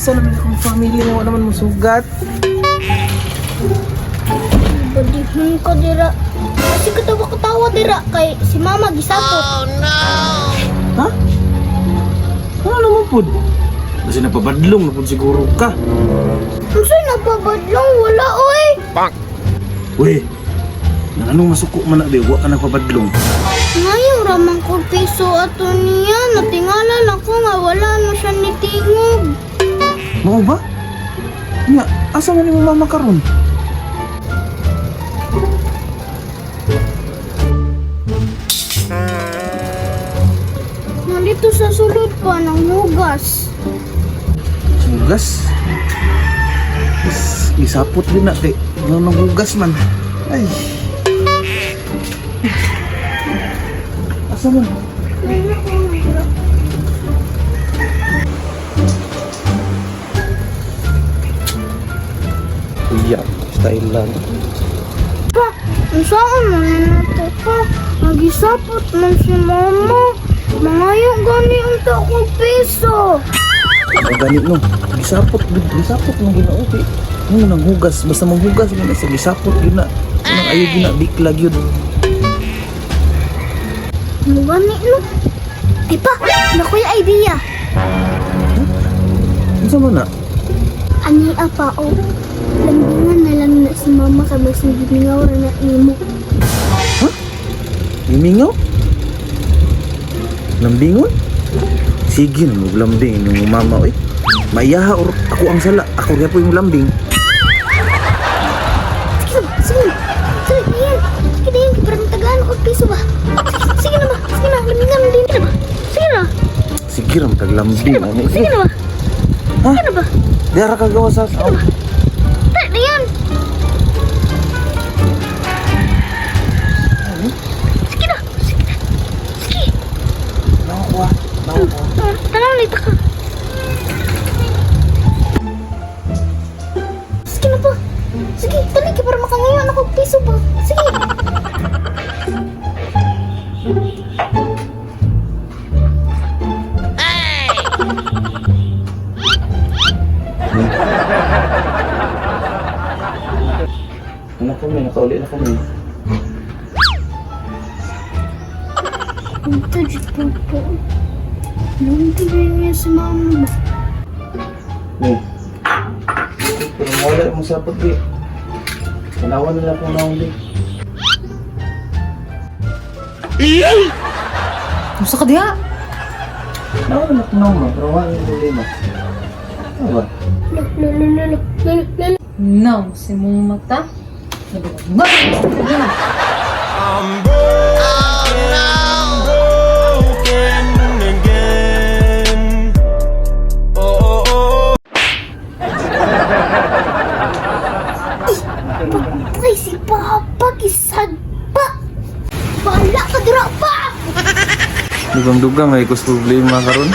Asa naman akong family nga wala man musugat? Badihon ka dira. Kasi katawa-katawa dira kay si mama gisapot. Ha? Ano naman pud? Kasi napabadlong na pud siguro ka. Unsa nagpabadlong wala oy. Uy, nang anong masuko man na be, wa ka nagpabadlong. Ngayon ramang ko piso ato niya. Natingala lang ko nga wala na siya nitingog. Mao ba? Nga, asa man nimo mama karon? Nandito sa sulod pa ng hugas. Hugas? Is, isapot din na kay nang nanghugas man. Ay. Asa man? Iya, style lang. Pa, unsaon man na to pa? Nagisapot man si mama. Mangayo gani unta ko piso. O gani no, gisapot gud, gisapot man ginoo kay nang nanghugas, basta manghugas man na sa gisapot gyud na. Nang ayo gyud na bikla gyud. Ano gani no? Ay pa, nakuya idea. Unsa man na? Ani apa o? Lambingan na lang na si mama kay mas gimingaw ra na nimo. Gimingaw? Lambingon? Sige na mo lambing ng mama oy. Mayaha or ako ang sala, ako gyud po yung lambing. Sige, sige. Sige, yan. Sige na yun, parang tagaan ko piso ba? Sige na ba? Sige na, lambingan na din na ba? Sige na. Sige ra taglambing ani. Sige na ba? Ha? Sige na ba? Dara ka gawa sa Tara na yan. Sige na, sige na. Sige. Nakuha. Nakuha. Tanaw na ka. Sige na pa. Sige, dali ka para makangayon ako piso ba? Sige. Ano kami, nakauli na kami. Ito, dito po. Nung niya si mama ba? Ni. Pero mawala yung sapot di. Tanawan nila kung naong di. Unsa ka diha? Nawan na kung naong ma, pero wala yung problema. Ano ba? Lo, lo, lo, lo, lo, lo, lo, lo. No, si mong mata. Nabugag. Broken again. Oh, oh, oh. Patay si Papa, kisagpa! Bahala ka dira pa! Dugang-dugang ay kus problema karon.